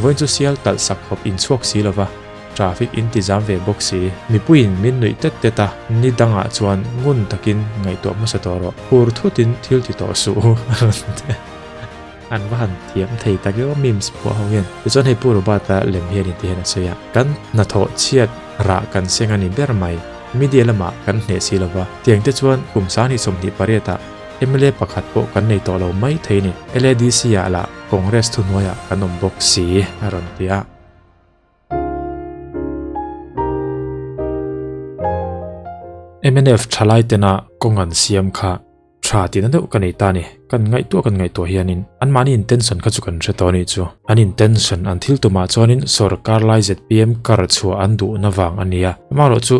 Vawiin chu sial talh sak khawp in chhuak si lova, traffic in ti zam ve bawk si. Mipuiin min nuih tet tet a, ni dangah chuan ngun takin ngaihtuah hmasa tawh rawh. Phur thutin thil ti tawh suh u a rawn ti. An va han thiam thei tak emaw memes phuah ho hian. Tichuan hei Pu Robert-a lem hian in ti hian a sawi a, kan hnathawh chhiat rah kan seng a ni ber mai. Media lamah kan hneh si lova, tiang te chuan kum 28 ah mla pakhat pawh kan nei tawh lo mai thei ni. LADC ah lah Congress thuhnuaiah kan awm bawk si a rawn ti a. Mnf thalai tena kawng an siam kha tha tihna deuh ka nei ta ni. Kan ngaihtuah kan ngaihtuah hianin anmahni intention kha chu kan hre tawh a nih chu. An intention an thil tumah chuanin sorkar lai zpm kar chhuah an duhna vang a nia. Amaherawhchu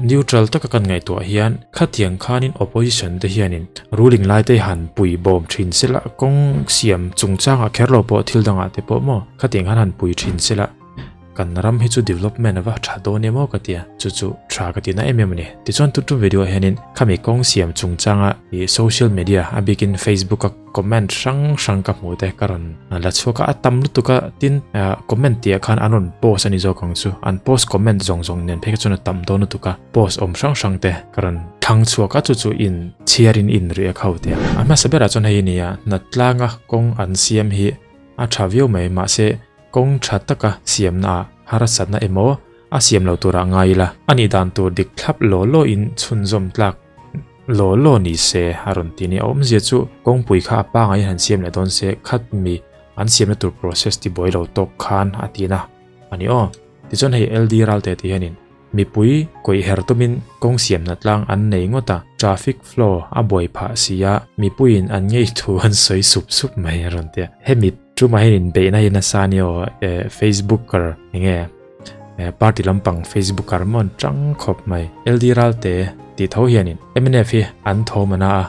Neutral taka kan ngaihtuah hian khatiang khanin opposition te hianin ruling lai te han pui bawm thin sela kawng siam chungchangah kher lo pawh thil dangah te pawh maw khatiang khan han pui thin sela kan ram hi chu development ava tha dawn em aw ka tia chu chu tha ka tina em em a ni. Tichuan tun tum video ah hianin khami kawng siam chungchanga ih social media a bikin Facebook a comment hrang hrang ka hmuh te ka rawn la chhuak a a tam lutuk a tin comment tih ah khan an rawn post a ni zawk ang chu an post comment zawng zawng nen phei kha chuan a tam dawn lutuk a post awm hrang hrang te ka rawn thlang chhuak a chu chu in chhiar in in rih a kho te a hmasa berah chuan hei a ni a hnatlanga kawng an siam hi a tha viau mai mahse kawng tha taka siamna ah harsatna emaw a siam lo turah ngai ila a nih dan tur dik thlap law law in chhunzawm tlak Law law ni se a rawn ti ni. A awmzia chu kawngpui kha a pangai han siam leh dawn se khat mi an siamna tur process ti buai lo tawk khan a ti na a ni aw. Tichuan hei LD Ralte tih hianin mipui kawih her tumin kawng siamna tlang an nei ngawt a, traffic flow a buai phah si a, mipuiin an ngei thu an sawi sup sup mai a rawn ti a. Hemi tumah hianin beihna hi nasa a ni aw, Facebooker enge Party lampang Facebooker maw an tang khawp mai. LD Ralte tih tho hianin mnf hi an tho mana a,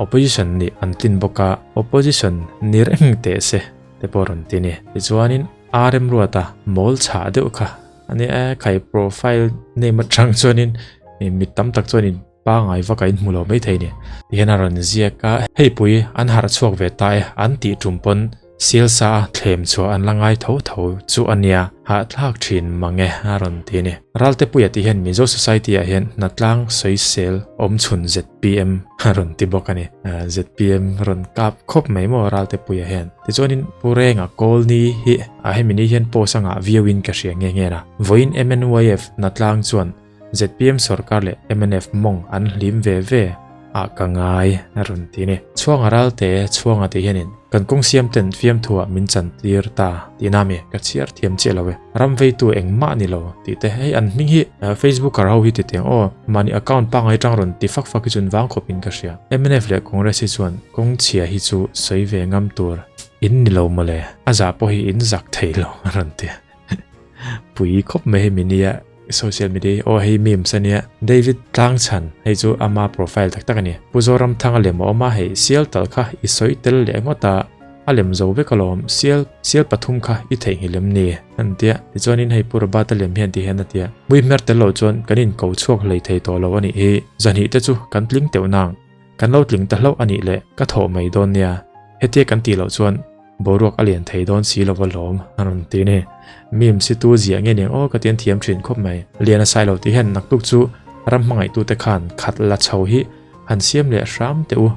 opposition nih an tlin bawk a, opposition ni reng teh se te pawh rawn ti ni. Tichuanin RM Ruata mawl chhah deuh kha a nia e, khai profile name atang chuanin mi tam tak chuanin pangai vak a inhmu lo maithei ni. Tihian a rawn ziak a, hei pui an harh chhuak ve ta e an tih tum pawn Sialsa a thlem chhuah an la ngai tho tho chu a nia, hahthlak thin mang e a rawn ti a ni. Raltepuia tih hian Mizo Society ah hian hnatlang sawisel awm chhun zpm a rawn ti bawk a ni. Zpm rawn kap khawp mai maw Raltepuia hian. Tichuanin Pu Renga Kawlni hi a hemi ni hian post a ngah viauin ka hria nghe nghe a. Vawiin MNYF hnatlang chuan Zpm sorkar leh mnf mawng an hlim ve ve ah ka ngai a rawn ti a ni. Chhuanga ralte chhuanga tih hianin kan kawng siam ten fiamthuah min chan tir ta tihna mi ka chhiar thiam chiah lo e. Ram veitu engmah ni lo tih te hei an hming hi Facebooker ho hi ti teng aw mahni account pangngai tang rawn ti fak fak hi chuan vang khawp in ka hria. Mnf leh Congress hi chuan kawng chhia hi chu sawi ve ngam tur in ni lo mawle a zah pawh hi in zak thei lo a rawn ti a. Pui khawp mai hemi nia social media hi aw hei memes ania David Tlangchhan hei chu ama profile tak tak ani Pu Zoramthanga lem a awm a hei sial tal kha i sawi tel leh ngawt a a lem zo vek alawm sial sial pathum kha i theihnghilh em ni an tia tichuanin hei Pu Robert-a lem hian ti hian a tia mui hmer tel loh chuan kan in ko chhuak hlei thei tawh lo anih hi zahnih te chu kan tling teuh nang kan lo tling ta hlauh anih leh ka thawh mai dawn nia hetia kan tih loh chuan Boruak a lian thei dawn si lova lawm a rawn ti ni. Mim si tu ziah nge niang aw ka ti an thiam thin khawp mai. Lian a sai lo tih hian naktuk chu ram hmangaihtute khan khat la chho hi han siam leh hram teh u.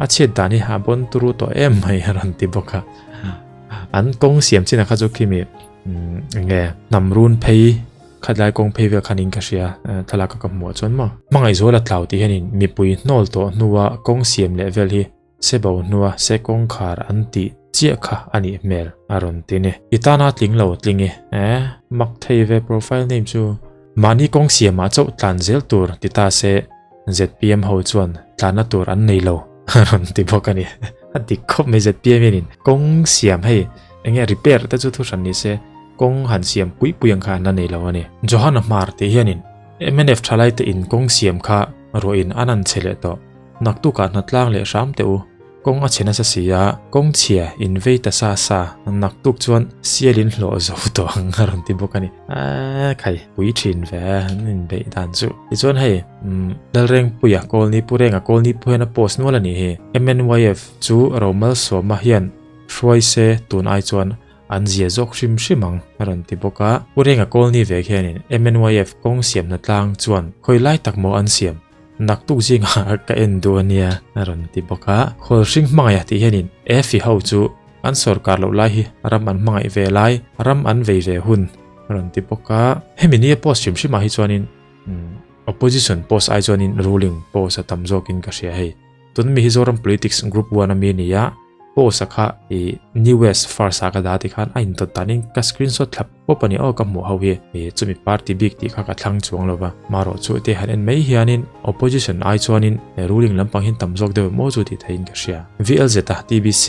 A chhiat dan hi a bawn turu tawh em mai a rawn ti bawk a. An kawng siam chin a kha chu khimi nge hnam run phei khatlai kawng phei vel khan in ka hria thlalak a ka hmuh ah chuan maw. Hmangaihzuala tlau tih hianin mipui hnawl tawh hnua kawng siam leh vel hi Se bo hnua se kawngkhar an tih chiah kha a nih hmel a rawn ti ni. I tana tling lo tling i eh mak thei ve profile name chu. Mahni kawng siamah chauh tlan zel tur ti ta se zpm ho chuan tlanna tur an nei lo a rawn ti bawk a ni. A dik khawp mai zpm hianin kawng siam hei enge repair te chu thu hran ni se kawng han siam pui pui ang kha an la nei lo a ni. Johana Hmar tih hianin mnf thalaite in kawng siam kha ruahin an han che leh tawh. Naktukah hnatlang leh hram teh u, kawng a chhe nasa si a, kawng chhia in vei ta sa sa, naktuk chuan sial in hlawh zo tawh ang a rawn ti bawk a ni. Aaa khai, pui thin ve an inbeih dan chu. Tichuan hei, umm Lalrengpuia Kawlni Pu Renga Kawlni pawh hian a post nual a nih hi. MNYF chu Romalsawma hian hruai se tun ai chuan. an zia zawk hrim hrim ang a rawn ti bawk a. Pu Renga Kawlni ve khianin MNYF kawng siamna tlang chuan khawi lai tak maw an siam? Naktuk zingah ka en duh a nia a rawn ti bawk a. Khawl hring hmangaih a tih hianin Efi ho chu an sawrkar loh lai hi ram an hmangaih ve lai, ram an vei ve hun a rawn ti bawk a. Hemi nia post hrim hrimah hi chuanin opposition post ai chuanin ruling post a tam zawkin ka hria hei. Tun mi hi Zoram Politics Group 1 a mi a ni a, post a kha i newest first ah ka dah ti khan a indawt danin ka screenshot thlap pawp a ni aw ka hmuh ho hi i chumi party bik tih kha ka thlang chuang lo va. Marawh chu te han en mai hianin opposition ai chuanin ruling lampang hian tam zawk deuh em aw chu tih theihin ka hria. VLZ a TBC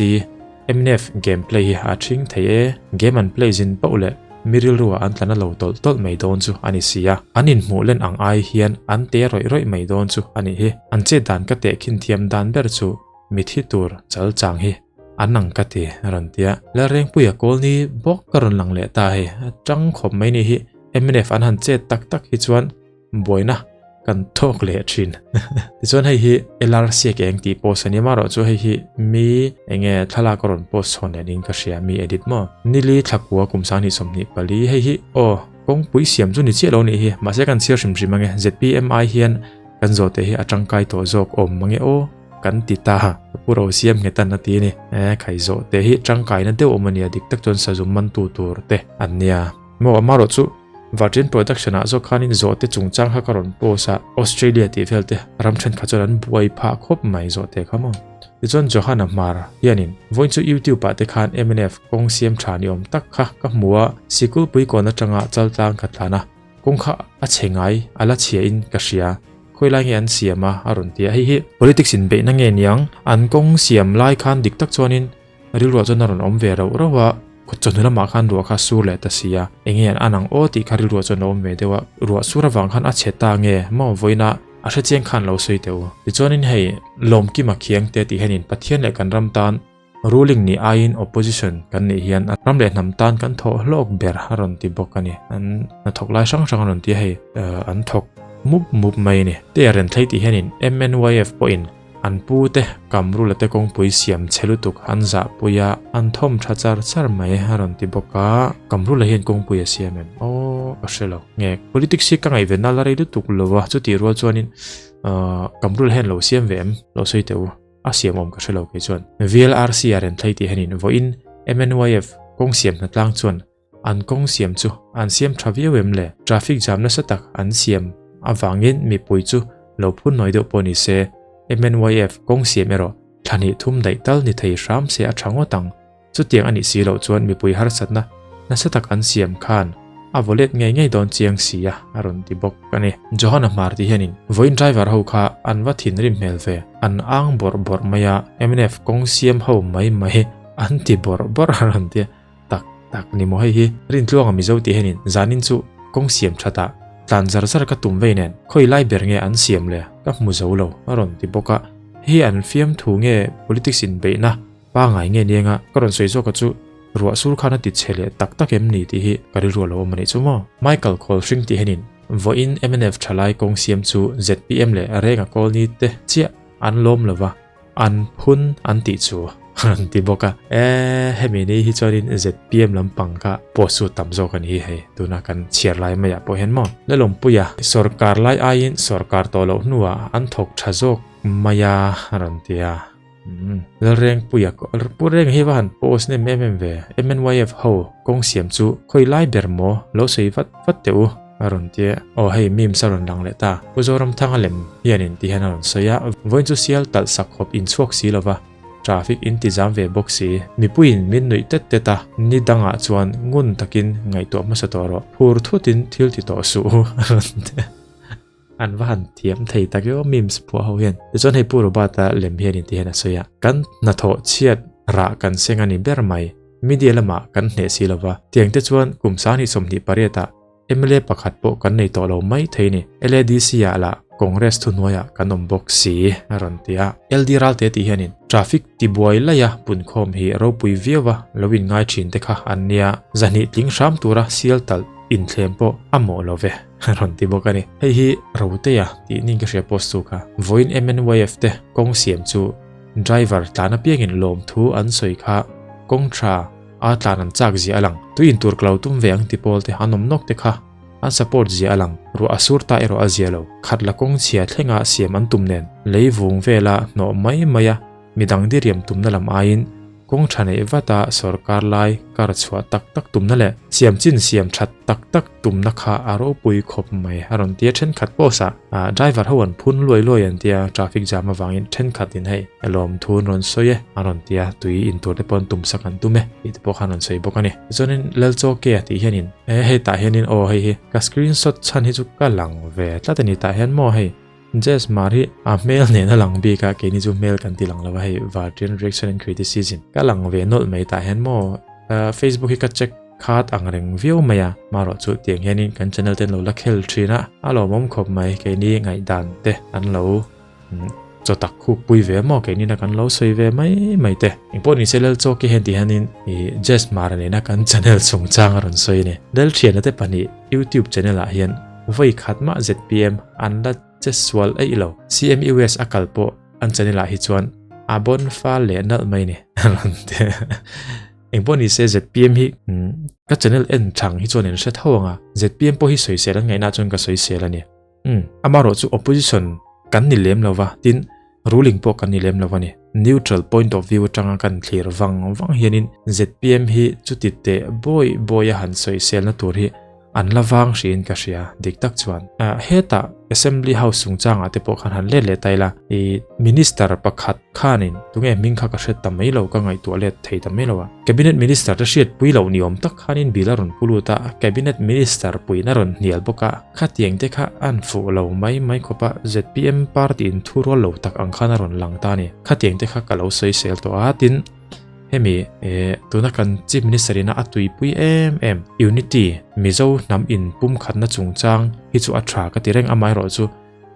Mnf game play hi a thing thei e, game an play zin pauh leh mi rilruah an tla na lo tawlh tawlh mai dawn chu a ni si a, an inhmuh len ang ai hian an te rawih rawih mai dawn chu a nih hi. An chet dan ka tehkhin thiam dan ber chu mithi tur chal chang hi an ang ka ti a rawn ti a. Lalrengpuia Kawlni bawk ka rawn lang leh ta hei, a tang khawp mai ni hi. Mnf an han chet tak tak hi chuan buaina kan thawk leh thin. Tichuan hei hi LR siak eng tih post a ni marawh chu hei hi mi enge thlalak a rawn post chhawn leh niin ka hria mi edit maw. Nili thlakua kum 2024 hei hi aw kawngpui siam chu ni chiah lo nih hi mahse kan chhiar hrim hrim ange ZPM ai hian kan zawhte hi a tangkai tawh zawk awm mange aw kan ti ta pu ro siam nghetan a ti a ni. E khai zawhte hi tangkaina deuh awm a nia dik tak chuan sazum mantu tur te an nia. Maw amarawh chu Virgin Production ah zawk khanin zawhte chungchang kha ka rawn post a, Australia tih vel te ram thenkhat chuan an buai phah khawp mai zawhte kha maw. Tichuan Johanna Hmar hianin vawiin chu YouTube ah te khan mnf kawng siam tha ni awm tak kha ka hmu a, sikul puikawn atanga chaltlang ka tlan a, kawng kha a chhe ngai a la chhia in ka hria, khawi lai nge an siam a a rawn ti a, hei hi politics inbeihna nge niang an kawng siam lai khan dik tak chuanin Rilruah chuan a rawn awm ve rauh rauh a, chawhnu lamah khan ruah kha sur leh ta si a, eng nge an ang aw tih kha rilruah chuan a awm ve deuh a, ruah sur avang khan a chhe ta nge maw vawiin a, a hre chiang khan lo sawi teh u. Tichuanin hei Lawmkima khiang te tih hianin Pathian leh kan ram tan ruling nih aiin opposition kan nih hian ram leh hnam tan kan thawh hlawk ber a rawn ti bawk a ni. An hnathawk lai hrang hrang a rawn ti a hei an thawk mup mup mai a ni. Te a ren thlei tih hianin MNYF pawhin An pu te Kamrula te kawngpui siam chhe lutuk an zahpui a, an thawm tha char char mai a rawn ti bawk a. Kamrula hian kawngpui a siam em? Aw, ka hre lo. Nge, politics hi ka ngaihven a la rei lutuk lo a, chutih rual chuanin Kamrula hian lo siam ve em? Lo sawi teh u, a siam awm ka hre lo kei chuan. VLRC a ren thlei tih hianin vawiin MNYF kawng siam hnatlang chuan An kawng siam chu an siam tha viau em le? Traffic jam nasa tak an siam avangin mipui chu lo phun nawi deuh pawh ni se, MNYF kawng siam erawh thla hnih thum daih tal ni thei hram se a tha ngawt ang. Chutiang a nih si loh chuan mipui harsatna nasa tak an siam khan a vaw let ngei ngei dawn chiang si a, a rawn ti bawk a ni. Johana Hmar ti hianin vawiin driver ho kha an va thinrim hmel ve, an ang bawrh bawrh mai a, mnf kawng siam ho mai mai an ti bawrh bawrh a rawn ti a. Tak tak ni maw hei hi Rintluanga Mizo tih hianin zanin chu kawng siam that ah tlan zar zar ka tum vei nen khawi lai ber nge an siam le ka hmu zo lo a rawn ti bawk a, hei an fiamthu nge politics inbeihna pangai nge nianga ka rawn sawi zawk a chu ruah sur khan a ti chhe leh tak tak em ni tih hi ka rilru a lo awm a nih chu maw. Michael Khawlhring tih hianin vawiin mnf thalai kawng siam chu zpm leh Renga Colony te chiah an lawm lova, An phun an tih chu an ti bawk a. E, hemi ni hi chuanin zpm lampang kha post chu tam zawk a ni hi hei tuna kan chhiar lai maiah pawh hian maw. Lalawmpuia sawrkar lai aiin sawrkar tawh loh hnuah an thawk tha zawk mai a a rawn ti a. Umm Lalrengpuia Pu Reng hi va han post nem em em ve. MNYF ho kawng siam chu khawi lai ber maw lo sawi vat vat teh u. A rawn ti a, aw hei memes a rawn lang leh ta. Pu Zoramthanga lem hianin ti hian a rawn sawi a, vawiin chu sial talh sak khawp in chhuak si lova, traffic in ti zam ve bawk si. Mipuiin min nuih tet tet a, ni dangah chuan ngun takin ngaihtuah hmasa tawh rawh, phur thutin thil ti tawh suh u a rawn ti a. An va han thiam thei tak eo memes phuah ho hian. Tichuan hei Pu Robert-a lem hianin ti hian a sawi a, kan hnathawh chhiat rah kan seng a ni ber mai. Media lamah kan hneh si lova, tiang te chuan kum 2028 ah mla pakhat pawh kan nei tawh lo mai thei ni. LADC ah lah Congress thuhnuaiah kan awm bawk si a rawn ti a. LD Ralte tih hianin traffic tibuai laia punkhawm hi ropui viau a lo inngai thin te kha an nia, zahnih tling hram tura sial talh inthlem pawh a mawh lo ve a rawn ti bawk a ni. Hei hi Rotea tih ning ka hria post tu kha. Vawiin MNYF te kawng siam chu Driver tlan apiangin lawmthu an sawi kha kawng tha. A tlan an chak zia a lang. Tui in tur ka lo tum ve ang ti pawl te an awm nawk te kha an support zia a lang. Ruah a sur ta erawh a zia lo. Khat la kawng chhia thlenga siam an tum nen lei vung vela hnawh mai mai a midang diriam tumna lam aiin kawng tha neih vata sorkar lai kar chhuah tak tak tumna leh siam chin siam that tak tak tumna kha a ropui khawp mai a rawn tia thenkhat post ah driver ho an phun luai luai an tia traffic jam avangin thenkhat in hei lawmthu an rawn sawi e a rawn tia tui in tur te pawh an tum sak an tum e tih te pawh khan an sawi bawk a ni tichuanin Lalchawke a tih hianin e hei tah hianin aw hei hi ka screenshot chhan hi chu ka lang ve tlat a ni tah hian maw hei Jazz Hmar hi a hmel nen a lang bik a, keini chu hmel kan ti lang lo a, hei Vartian reaction and criticism ka lang ve nawlh mai tah hian maw Facebook hi ka check khat ang reng viau mai a, marawh chu tiang hianin kan channel te an lo la khel thin a, a lawmawm khawp mai keini ngaihdan te an lo chaw tak khuk pui ve maw keini na kan lo sawi ve mai mai te. Engpawh ni se Lalchawk hi heng ti hianin Jazz Hmar nena kan channel chungchang a rawn sawi a ni. Lalthiana te pahnih YouTube channel ah hian Vawi khat mah zpm an la che sual eih lo. CMUS a kal pawh an channel ah hi chuan a bon fal leh nalh mai ni. Rawn ti. Engpawh ni se zpm hi ka channel en thang hi chuan in hre tho ang a. Zpm pawh hi sawisel an ngaihna chuan ka sawisel a ni. Umm amarawh chu opposition kan ni lem lo va tin ruling pawh kan ni lem lo a ni. Neutral point of view atanga kan thlir vang vang hianin zpm hi chuti teh bawi bawi a han sawiselna tur hi an la vang hriin ka hria dik tak chuan. Hetah Assembly House chungchangah te pawh khan han let leh ta ila i Minister pakhat khanin tunge hming kha ka hre ta mai lo ka ngaihtuah let thei ta mai lo a. Cabinet Minister te hriatpui loh ni awm tak khanin bill a rawn pu lut a, Cabinet Minister puiin a rawn hnial bawk a, khatiang te kha an fuh lo mai mai khawp a, zpm party in thu rual lo tak ang khan a rawn lang ta a ni. Khatiang te kha ka lo sawisel tawh a, tin hemi tuna kan Chief Minister ina a tuipui em em Unity Mizo hnam in pumkhatna chungchang hi chu a tha ka ti reng amaherawhchu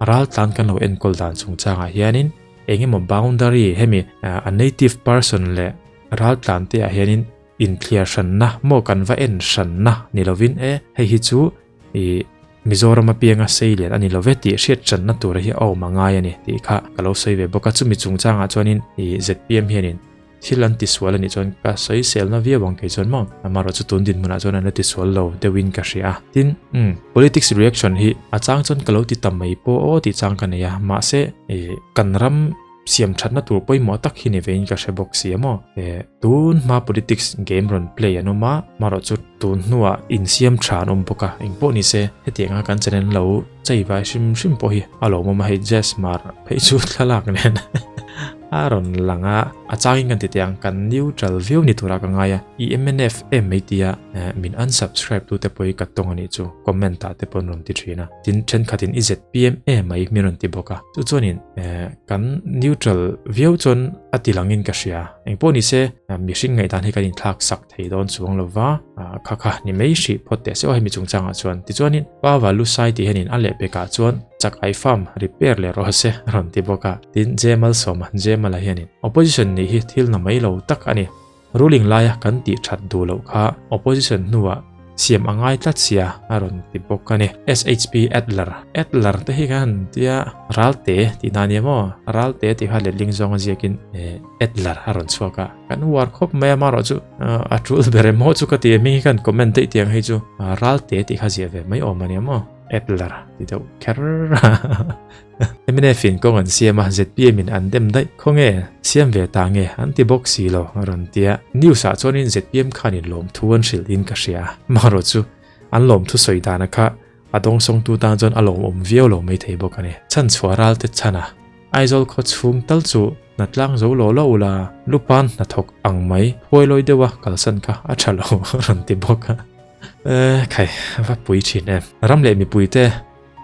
raltlan kan lo enkawl dan chungchangah hianin engemaw boundary hemi a native person leh Raltlan te ah hianin inthliar hranna maw kan va en hranna ni lovin e hei hi chu ih Mizoram apianga sei lian a ni lo ve tih hriat hranna tura hi a awm a ngai a ni tih kha ka lo sawi ve bawk a. Chumi chungchangah chuanin ih zpm hianin thil an tisual a nih chuan ka sawi selna viau ang kei chuan maw amaherawh chu tun dinhmunah chuan an la tisual lo deuhin ka hria a. Tin umm politics reaction hi a chang chuan ka lo ti ta mai pawh aw tih chang ka nei a mahse ih kan ram Siam thatna tur pawimawh tak hi ni vein ka hre bawk si a maw? E, tun hma politics game rawn play an awm a, marawh chu tun hnuah insiam tha an awm bawk a, engpawh ni se hetianga kan channel lo chei vai hrim hrim pawh hi a lawmawm a, hei Jazz Hmar phei chu thlalak nen a rawn lang a, a changin kan ti teh ang, kan neutral viau ni turah ka ngai a, i mnf em mai tia min unsubscribe tute pawh hi ka tawng a nih chu comment ah te pawh an rawn ti thin a, tin thenkhatin i zpm em mai min rawn ti bawk a, chu chuanin. Kan neutral viau chuan a ti langin ka hria. Engpawh ni se, mihring ngaihdan hi kan inthlak sak thei dawn chuang lo va, kha kha ni mai hrih phawt teh se aw hemi chungchangah chuan. Tichuanin Pava Lusai tih hianin a lehpekah chuan chak ai farm repair leh rawh se a rawn ti bawk a. Tin, Jemalsawma, Jemala hianin opposition nih hi thil na mai lo tak a ni. Ruling laia kan tih that duh loh kha opposition hnuah siam a ngai tlat sia a rawn ti bawk a ni. SHP Adler Adler te hi khan tia Ralte tih hna nia maw? Ralte tih kha letling zawnga ziakin Adler a rawn chhuak a, kan uar khawp mai a marawh chu a tul ber em maw chu ka ti a hming hi khan comment daih tiang hei chu Ralte tih kha ziah ve mai awm a nia maw? Adler ti deuh kher a. Mnf in kawng an siam a, zpm in an dem daih. Khawnge, siam ve ta nge an ti bawk si lo, a rawn ti a. News ah chuanin zpm khanin lawmthu an hrilh in ka hria. Marawh chu an lawmthu sawi dana kha a dawngsawngtu tan chuan a lawmawm viau lo maithei bawk a ni. Chhanchhuah ral te chhan a, Aizawl khaw chhung tal chu hnatlang zo lo lo ula, lupan hnathawk ang mai phuailawi deuha kalsan kha a tha lo, a rawn ti bawk a. Eh, khai, va pui thin em. Ram leh mipuite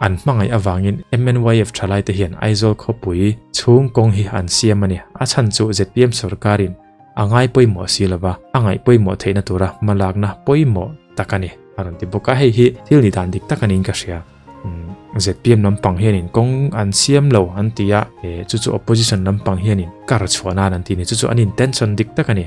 An hmangaih avangin MNYF thalaite hian Aizawl khawpui chhung kawng hi an siam a ni. A chhan chu zpm sorkarin a ngai pawimawh si lova, a ngaih pawimawh theihna tura hmalakna pawimawh tak a ni, a rawn ti bawk a. Hei hi thil ni dan dik tak a niin ka hria. Zpm lampang hianin kawng an siam lo an ti a, chu chu opposition lampang hianin kar chhuah nan an ti a ni. Chu chu an intention dik tak a ni.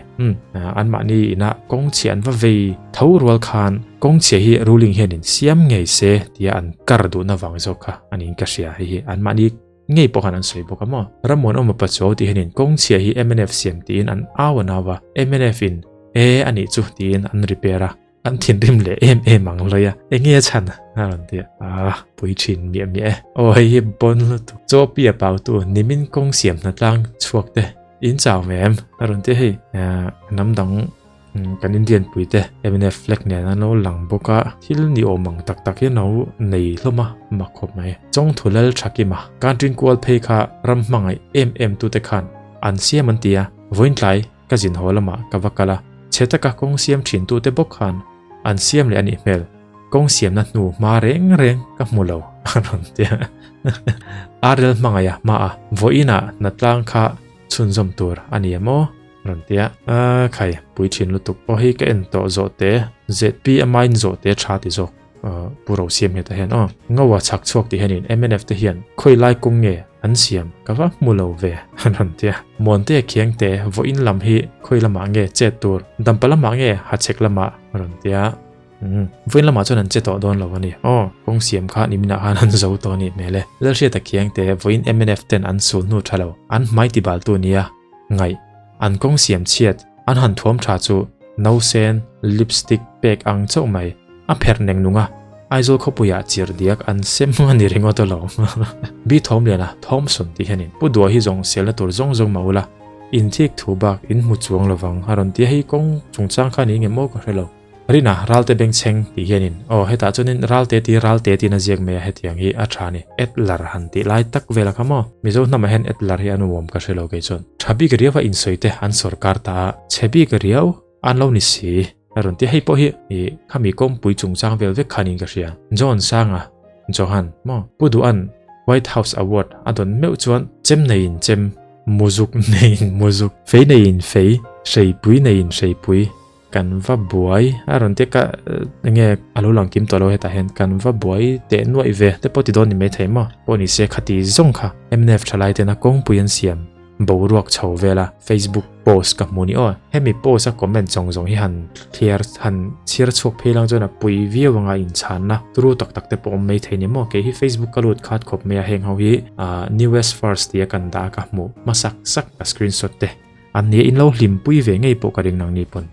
Anmahni ina kawng chhia an va vei tho rual khan Kawngchhia hi ruling hianin siam ngei se tia an kar duhna vang zawk kha a niin ka hria. Hei hi anmahni ngei pawh khan an sawi bawk a maw? Rammuanawma Pachuau tih hianin kawngchhia hi mnf siam tiin an au an au a, mnf in E a nih chu tiin an repair a, an thinrim leh em em ang lawi a, enge a chhan a rawn ti a, ah pui thin miah miah e. Aw hei hi bon lutuk, chaw pi a pautu nimin kawng siam hna tlang chhuak te in chau ve em a rawn ti a hei hnam dang kan Indian pui te mnf flag nen an lo lang bawk a, thil ni awm ang tak tak hi an lo nei hlawm a mak khawp mai. Chawngthu lal tha kim a, Kantrin kual phei kha ram hmangaih em em tute khan an siam an ti a, vawiin tlai Ka zin haw lamah ka va kal a, chhe taka kawng siam thin tute bawk khan an siam leh a nih hmel, kawng siamna hnu hma reng reng ka hmu lo a rawn ti a. Arel hmangaih a hma a, vawiinah hnatlang kha chhunzawm tur a ni em aw? a rawn ti a. Khai, pui thin lutuk pawh hi ka en tawh zawh te, ZP a main zawh te tha ti zawk Pu Rosiam hi ta hian aw. Ngawa chhak chhuak tih hianin mnf te hian khawi lai kawng nge an siam ka va hmu lo ve an rawn ti a. Muante Khiangte vawiin lam hi khawi lamah nge chet tur Dampa lamah nge Hachhek lamah a rawn ti a. Umm vawiin lamah chuan an che tawh dawn lo a ni. Aw kawng siam kha niminah khan an zo tawh a nih hmel e. Lalhriata Khiangte vawiin mnf ten an sul hnu tha lo an hmai tibaltu nia ngaih an kawng siam chhiat an han thuam tha chu nausen lipstick pek ang chauh mai a pherh neng nung a, Aizawl khawpuiah chirh diak an sem a ni ringawt alawm. Bi Thawmliana, Thomson tih hianin Pu Dua hi zawng selna tur zawng zawng mah ula, inthik thu bak in hmu chuang lovang a rawn ti a, hei kawng chungchang kha ni nge maw ka hre lo. Rina, Ralte bengchheng tih hianin aw hetah chuanin Ralte ti Ralte tiin a ziak mai a hetiang hi a tha ni. Etlar han tih lai tak vel a kha maw? Mizo hnamah hian Etlar hi an uam ka hre lo kei chuan. Tha bik riau a insawi te an sawrkar ta a, chhe bik riau an lo ni si a rawn ti a, hei pawh hi ih khami kawngpui chungchang vel vek khanin ka hria. John Sanga, Johan maw? Pu Duhan White House Award a dawn meuh chuan chem neiin chem, muzuk neiin muzuk, fei neiin fei, hreipui neiin hreipui, Kan va buai a rawn ti ka enge a lo lang kim tawh lo hetah hian kan va buai teh nuaih ve te pawh ti dawn ni maithei maw pawh ni se khati zawng kha mnf thalai tena kawngpui an siam boruak chho vel a facebook post ka hmu ni aw hemi post a comment zawng zawng hi han thliar han chhiar chhuak phei lang chuan a pui viau anga inchhanna turu tak tak te pawh awm maithei ni maw kei hi facebook ka lut khat khawp mai a heng ho hi newest first tia kan dah a ka hmuh hmasak sak ka screenshot te an nia in lo hlimpui ve ngei pawh ka ring nang ni pawn.